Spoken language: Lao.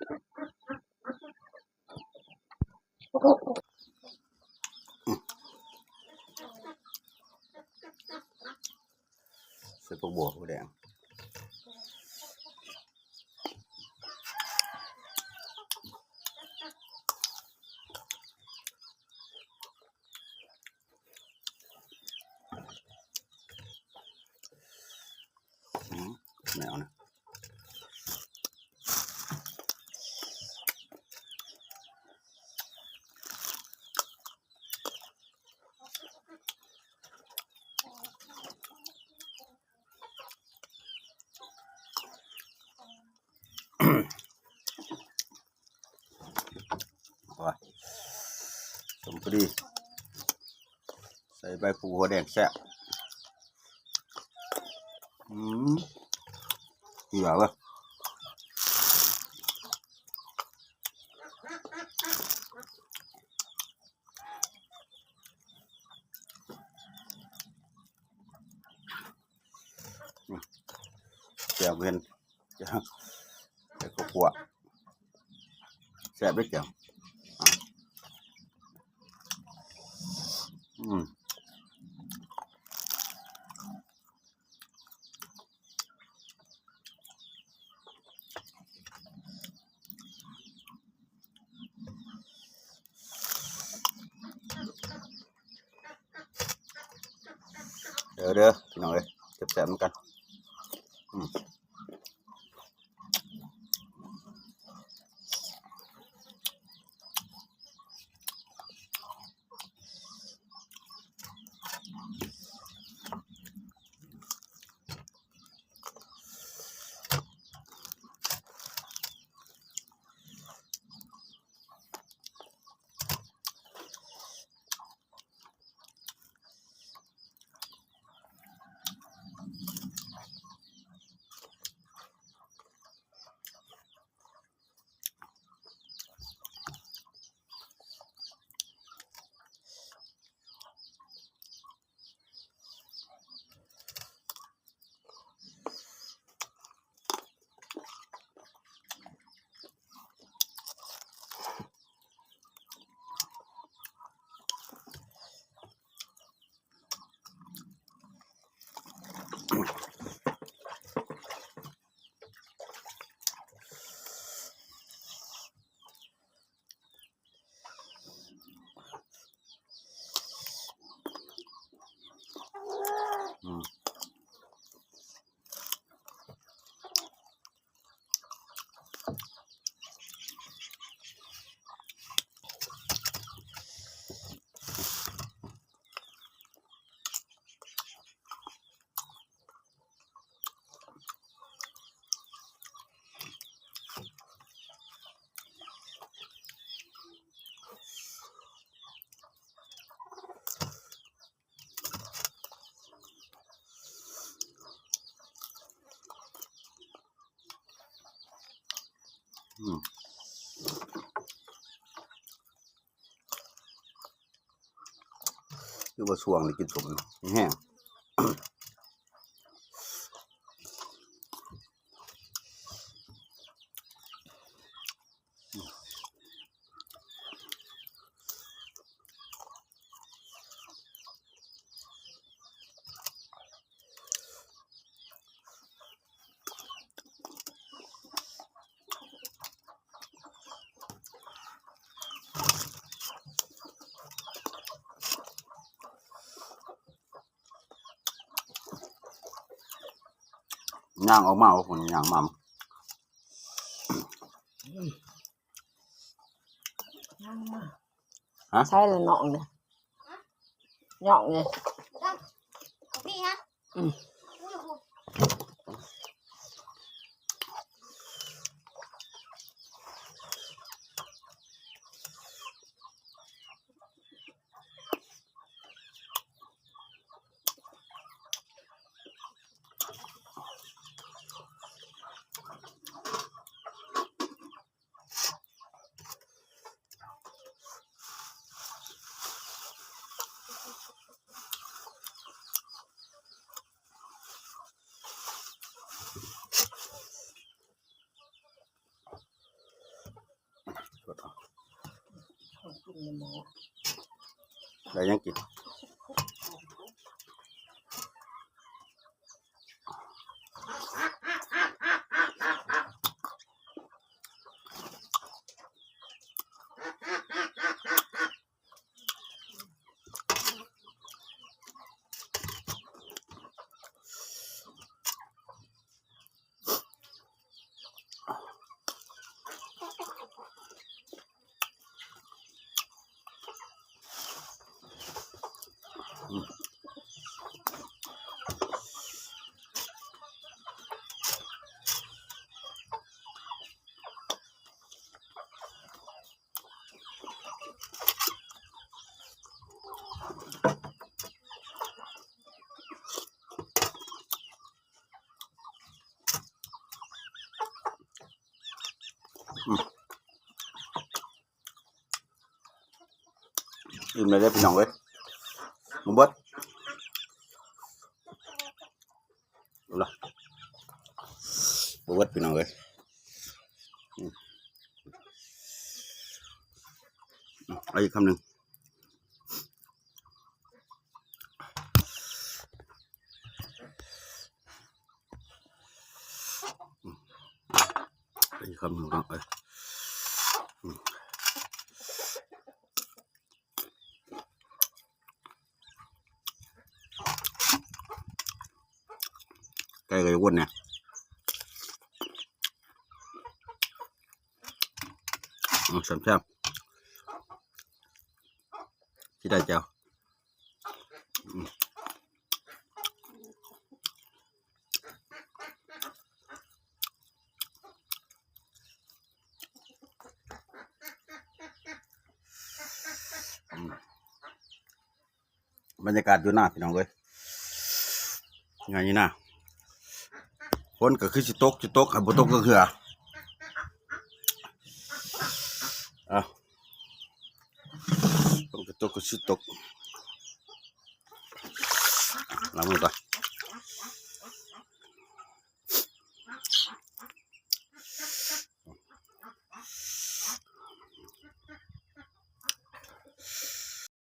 ໃສ່ຜັກບົ່ວ ຫົວແດງ. ອືມ ແນວນະ ໂອ້ຍ ສົມພໍດີ ໃສ່ໃບປູຫົວແດງແຊບ. ອືມ ເຫຼືອເວີຍ. ແຈ່ວເຫັນ ແຈ່ວ ແຈ່ວຂົ້ວ ແຊບເດ້ແຈ່ວ. ອືມ. ເດີ ເດີ ພີ່ນ້ອງເອີຍ ແຊບໆນຳກັນ. ອືມ. ອືມ. ອືມ ຄືວ່າຊ່ວງນີ້ກິນສົ້ມແຮງ. ຍ່າງອອກມາ ໂອ້ ຄົນຍ່າງມາ. ຮະ? ໃສ່ລະນ້ອງເດ້ ນ້ອງເດ້ ນີ້ຮະ ອືມ. ໄດ້ຫຍັງກິນ? ອີ່ມແລ້ວເດີພີ່ນ້ອງເອີຍ ບໍ່ເບິດ ເອົາລະ ບໍ່ເບິດພີ່ນ້ອງເອີຍ ອືມ ເອົາອີກຄຳໜຶ່ງ. ອີກຄຳໜຶ່ງເນາະ ເອີ ອືມ ໄກ່ກໍຢາກວົນແດ່ ອືມ ແຊບໆ ຊິໄດ້ແຈ່ວ ອືມ ອືມ ບັນຍາກາດຢູ່ນາພີ່ນ້ອງເອີຍ ງານຢູ່ນາ ຝົນກໍຄືຊິຕົກ ຊິຕົກ ຫາກບໍ່ຕົກຈັກເທື່ອ ເອົ້າ ຝົນກໍຕົກ ກໍຊິຕົກ ລ້າງມືກ່ອນ.